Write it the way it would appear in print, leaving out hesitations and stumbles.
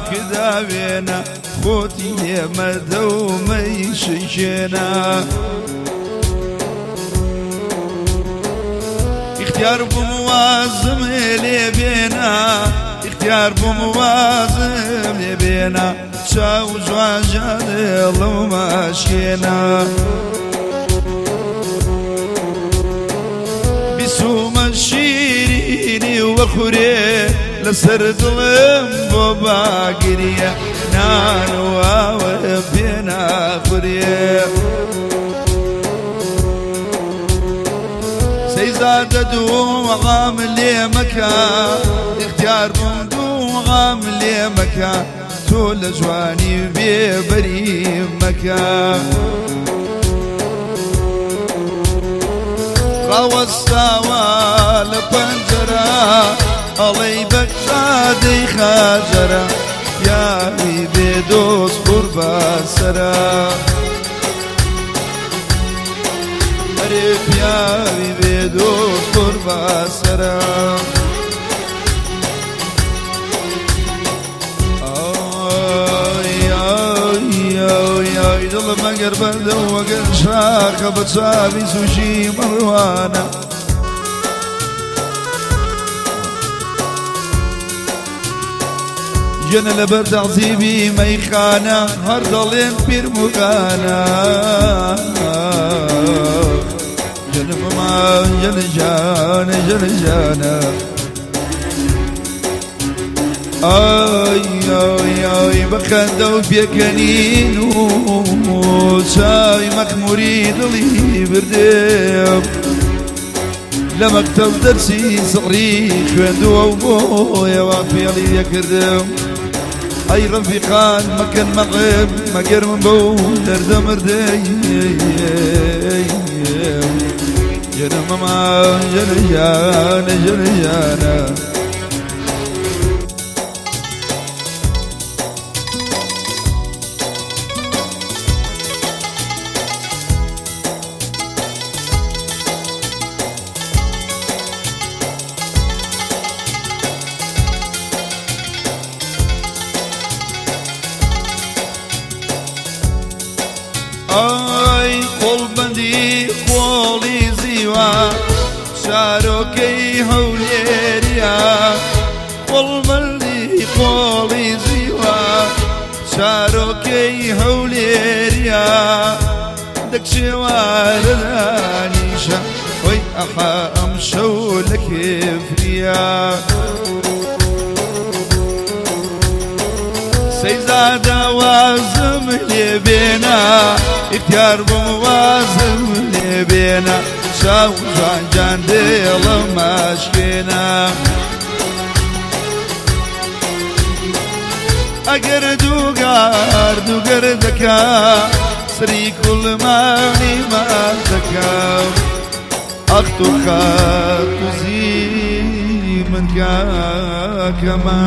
کداوێنە خۆتی لێمەدە و مەیشکێنە. ئیختیار بووم وازم لێ بێنە، ئیختیار بووم وازم لێ بێنە، چاو جوان جانێڵم ماشکێنە. بیسومە شیرینی وەخورێ لەسەر دڵم بۆ باگریە، نان و ئاوم پێ ناخورێ. سەیزادە دووعام لێ مەکە، ئیختیار بووم دووعام لێ مەکە، تۆ لە جوانی بێبەری مەکە. ڕاوەستاوە لە پەنجەرە ئەڵێی بەگزادەی خاجەرە، پیاوی بێ دۆست قوربان سەرە. ئەرێ پیاوی بێ دۆست قوربان سەرە. دڵم ئەگەر بەردە و ئەگەر شاخە بە چاوی سوشی مەڕوانە. ژنە لەبەر تەعزیبی مەیخانە هەر دەڵێن پیر موغانە. ژنممان ژن ژانە ژن ژانە. ئای ئای ئای بەخەندە و پێکەنین و چاوی مەخموری دڵی بردێم. لە مەکتەب دەرسی سڕی خوێندووە و بۆیەوە فێڵی لێکردم. ئەی ڕەفیقان مەکەن مەغێب مەگەر من بەو دەردە مردێ. ژنە مەما ژنە ژانە ژنە ژانە. ئای قۆڵبەندی قۆڵی زیوە شارۆکەی هەولێریە، قۆڵبەندی قۆڵی زیوە شارۆکەی هەولێریە، دەکشێوارە دانیشە خۆی ئەحا ئەم شەو لە کێفریە. سەیزادە وازم لێ بێنە، ئیختیار بووم وازم لێ بێنە، چاو جوان جان دێڵم ماشکێنە. ئەگەر دووگار دووگەر دەکا سری کوڵمانی ماچ دەکا، ئەخت و خات و زی من کاکەمە.